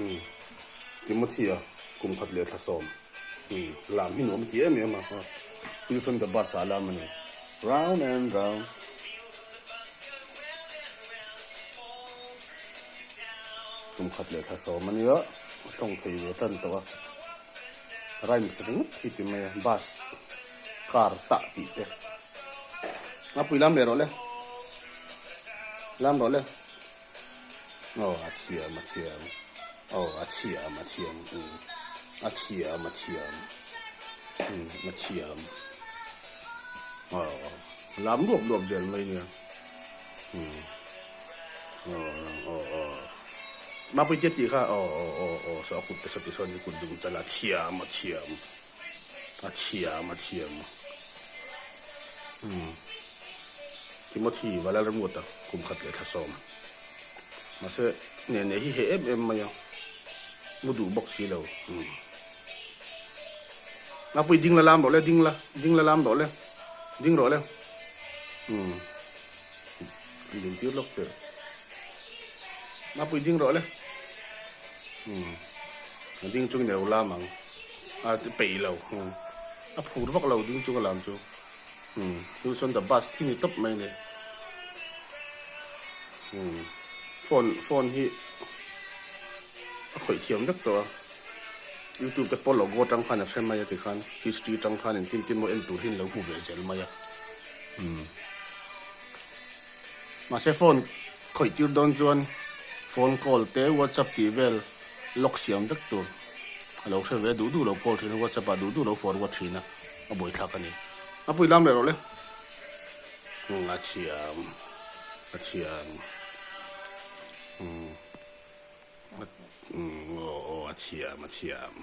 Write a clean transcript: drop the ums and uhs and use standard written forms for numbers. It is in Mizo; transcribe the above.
Umm Timothy-a kum khat leh thla sawm umm lam hi nuam a ti em em a, Wilson the bus ah a lam a ni. Round and round. Kum khat leh thla sawm a nia, a tawng thei ve tan tawh a. Rhymes ringawt hi ti mai a, bus, car tah tih te. A pui lam leh rawh le. Lam rawh le. Aw a thiam a thiam aw a thiam a thiam umm a thiam a thiam umm a thiam aw lam luap luap zel mai nia umm aw aw aw mapui te tih kha aw aw aw aw saw a kut te saw ti sawn kut dung chal a thiam a thiam a thiam a thiam umm. Timothy Valalramngawta kum khat leh thla sawm. Mahse, Nene hi heh em em mai a, mu duh bawk si lo. Umm. Ngapui ding la lam rawh le, ding la, ding la lam rawh le, ding rawh le. Umm. An ding tir lawk teh. Ngapui ding rawh le. Umm. A ding chungin ero lam ang. A peih lo. Umm. A phur vak lo ding chunga lam chu. Umm chu chuan the bus thi ni tawp mai ni. Umm phone phone hi a khawih thiam vek tawh a. Youtube te pawh logo atang khan a hre mai a tikhan history atang khan engtin tin maw en tur hi an lo hmu ve zel mai a. Umm mahse phone khawih tir dawn chuan phone call te whatsapp tih vel lock siam vek tur a lo hre ve duh duh lo call thin a whatsapp ah duh duh lo forward thin a. A buai thlak a ni. A pui lam leh rawh le. Umm a thiam. A thiam. Umm. Umm aw aw a thiam a thiam.